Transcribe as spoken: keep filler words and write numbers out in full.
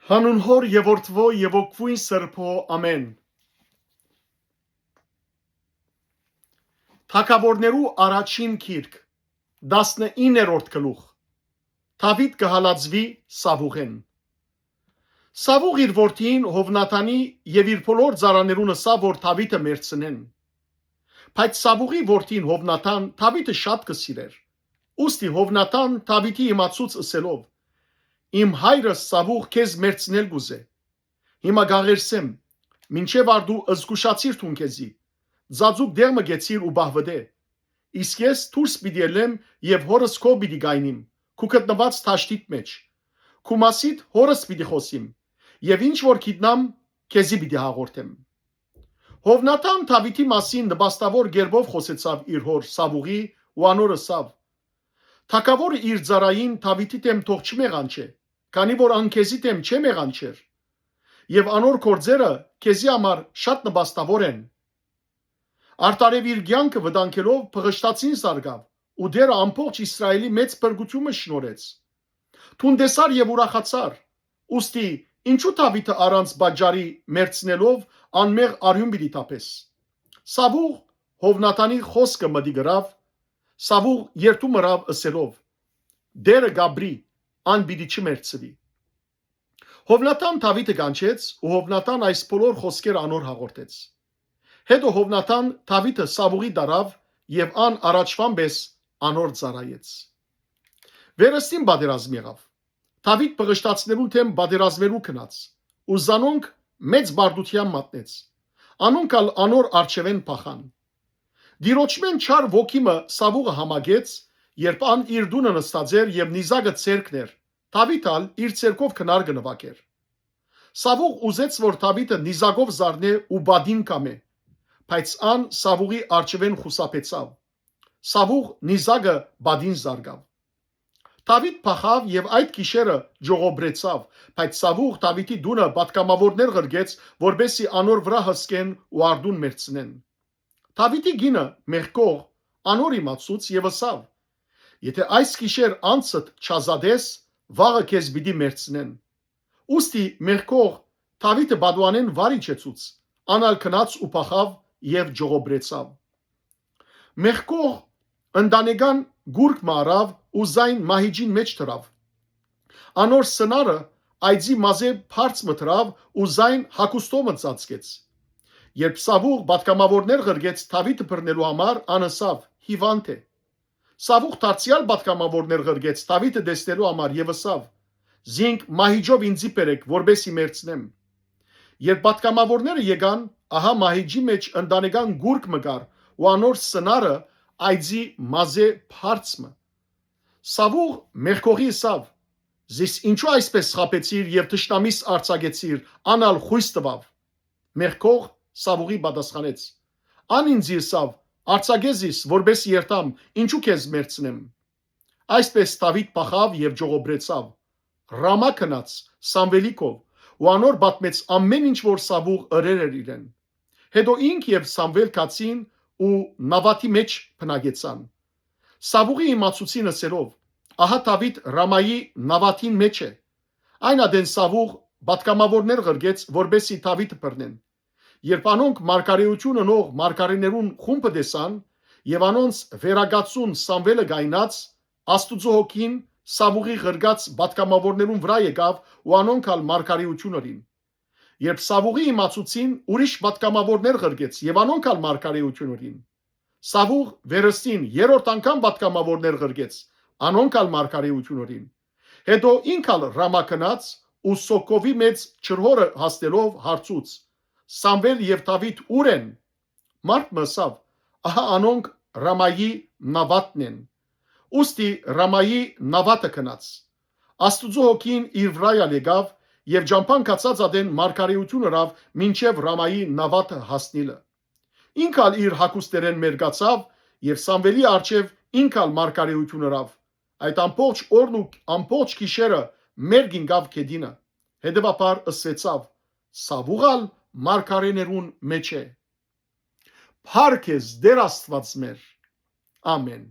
Անուն Հօր եւ Որդւոյ եւ Ոգւոյն Սրբոյ, ամէն։ Թագաւորներու առաջին գիրք, տասնիններորդ գլուխ։ Դաւիթ կը հալածուի Սաւուղէն։ Սաւուղ իր որդին Յովնաթանի եւ իր բոլոր ծառաներուն ըսաւ, որ Դաւիթը մեռցնեն։ Բայց Սաւուղի որդին Յովնաթան Դաւիթը շատ կը սիրէր։ Ուստի Յովնաթան Դաւիթի իմացուց, ըսելով. «Իմ հայրս Սաւուղ քեզ մեռցնել կ'ուզէ։ Հիմա կ'աղերսեմ, մինչեւ արտու զգուշացիր դուն քեզի, ծածուկ տեղ մը գեցիր ու պահուտէ։ Իսկ ես դուրս պիտի ելեմ եւ հօրս քով պիտի գայնիմ, քու գտնուած դաշտիդ մէջ։ Քու մասիդ հօրս պիտի խօսիմ եւ ինչ որ գիտնամ, քեզի պիտի հաղորդեմ»։ Յովնաթան Դաւիթի մասին նպաստաւոր կերպով խօսեցաւ իր հօր Սաւուղի ու անոր ըսաւ. «Թագաւորը իր ծառային Դաւիթի դէմ թող չմեղանչէ, քանի որ ան քեզի դէմ չէ մեղանչեր, եւ անոր գործերը քեզի համար շատ նպաստաւոր են»։ Արդարեւ իր կեանքը վտանգելով բղշտացին զարկաւ ու Տէրը ամբողջ Իսրայէլի մեծ փրկութիւնը շնորհեց։ Դուն տեսար եւ ուրախացար, ուստի ինչո՞ւ Դաւիթը առանց պատճառի մեռցնելով անմեղ արիւն պիտի թափես։ Սաւուղ Յովնաթանի խօսքը մտիկ ըրաւ, Սաւուղ երդում ըրաւ, ըսելով. «Տէրը կ'ապրի, ան պիտի չմեռցուի»։ Յովնաթան Դաւիթը կանչեց ու Յովնաթան այս բոլոր խօսքերը անոր հաղորդեց։ Հետո Յովնաթան Դաւիթը Սաւուղի տարաւ եւ ան առաջուան պէս անոր ծառայեց։ Վերստին պատերազմ եղաւ։ Դաւիթ բղշտացիներուն դէմ պատերազմելու գնաց ու զանոնք մեծ պարտութեան մատնեց։ Անոնք ալ անոր առջեւէն փախան։ Տիրոջմէն չար ոգի մը Սաւուղը համակեց, երբ ան իր տունը նստած էր եւ նիզակը ձեռքն էր, Դաւիթ ալ իր ձեռքով քնար կը նուագէր։ Սաւուղ ուզեց, որ Դաւիթը նիզակով զարնէ ու պատին կամէ, բայց ան Սաւուղի առջեւէն խուսափեցաւ։ Սաւուղ նիզակը պատին զարկաւ։ Դաւիթ փախաւ եւ այդ գիշերը ճողոպրեցաւ, բայց Սաւուղ Դաւիթի տունը պատգամաւորներ ղրկեց, որպէս զի անոր վրայ հսկեն ու արտուն մեռցնեն։ Դաւիթի կինը Մեղկող անոր իմացուց եւ ըսաւ. «Եթէ այս գիշեր անձդ չազատես, վաղը քեզ պիտի մեռցնեն»։ Ուստի Մեղկող Դաւիթը պատուանէն վար իջեցուց, ան ալ գնաց ու փախաւ եւ ճողոպրեցաւ։ Մեղկող ընտանեկան կուրկ մը առաւ ու զայն մահիճին մէջ դրաւ։ Անոր սնարը այծի մազէ բարձ մը դրաւ ու զայն հագուստով մը ծածկեց։ Երբ Սաւուղ պատգամաւորներ ղրկեց Դաւիթը բռնելու համար, ան ըսաւ. «Հիւանդ է»։ Սաւուղ դարձեալ պատգամաւորներ ղրկեց Դաւիթը տեսնելու համար եւ ըսաւ. «Զինք մահիճով ինծի բերէք, որպէս զի մեռցնեմ»։ Երբ պատգամաւորները եկան, ահա մահիճի մէջ ընտանեկան կուրկ մը կար ու անոր սնարը այծի մազէ բարձ մը։ Սաւուղ Մեղկողի ըսաւ. «Զիս ինչո՞ւ այսպէս խաբեցիր եւ թշնամիս արձակեցիր»։ Ան ալ խոյս տուաւ։ Մեղկող Սաւուղի պատասխանեց. «Ան ինծի ըսաւ. արձակէ զիս, որպէս երթամ, ինչու քեզ մեռցնեմ»։ Այսպէս Դաւիթ փախաւ եւ ճողոպրեցաւ։ Ռամա գնաց Սամուէլի քով ու անոր պատմեց ամէն ինչ որ Սաւուղ ըրեր էր իրեն։ Հետո ինք եւ Սամուէլ գացին ու Նավաթի մէջ բնակեցան։ Սաւուղի իմացուցին ըսելով. «Ահա Դաւիթ Ռամայի Նավաթին մէջ է»։ Այն ատեն Սաւուղ պատգամաւորներ ղրկեց, որպէս զի Դաւիթը բռնեն։ Երբ անոնք մարգարէութիւն ընող մարգարէներուն խումբը տեսան եւ անոնց վերակացուն Սամուէլը կայնած, Աստուծոյ հոգին Սաւուղի ղրկած պատգամաւորներուն վրայ եկաւ ու անոնք ալ մարգարէութիւն ըրին։ Երբ Սաւուղի իմացուցին, ուրիշ պատգամաւորներ ղրկեց եւ անոնք ալ մարգարէութիւն ըրին։ Սաւուղ վերստին երրորդ անգամ պատգամաւորներ ղրկեց, անոնք ալ մարգարէութիւն ըրին։ Հետո ինք ալ Ռամա գնաց ու Սոկովի մեծ ջրհորը հասնելով հարցուց. «Սամուէլ եւ Դաւիթ ո՞ւր են»։ Մարդ մը ըսաւ. «Ահա անոնք Ռամայի Նավաթն են»։ Ուստի Ռամայի Նավաթը գնաց։ Աստուծոյ հոգին իր վրայ ալ եկաւ եւ ճամբան գացած ատեն մարգարէութիւն ըրաւ մինչեւ Ռամայի Նավաթը հասնիլը։ Ինք ալ իր հագուստերէն մերկացաւ եւ Սամուէլի առջեւ ինք ալ մարգարէութիւն ըրաւ։ Այդ ամբողջ օրն ու ամբողջ գիշերը մերկ ինկաւ գետինը։ Հետեւաբար ըսուեցաւ. «Սաւուղ ալ մարգարէներուն մէջ է»։ Փառք ես, Տէր Աստուած մեր։ Ամէն։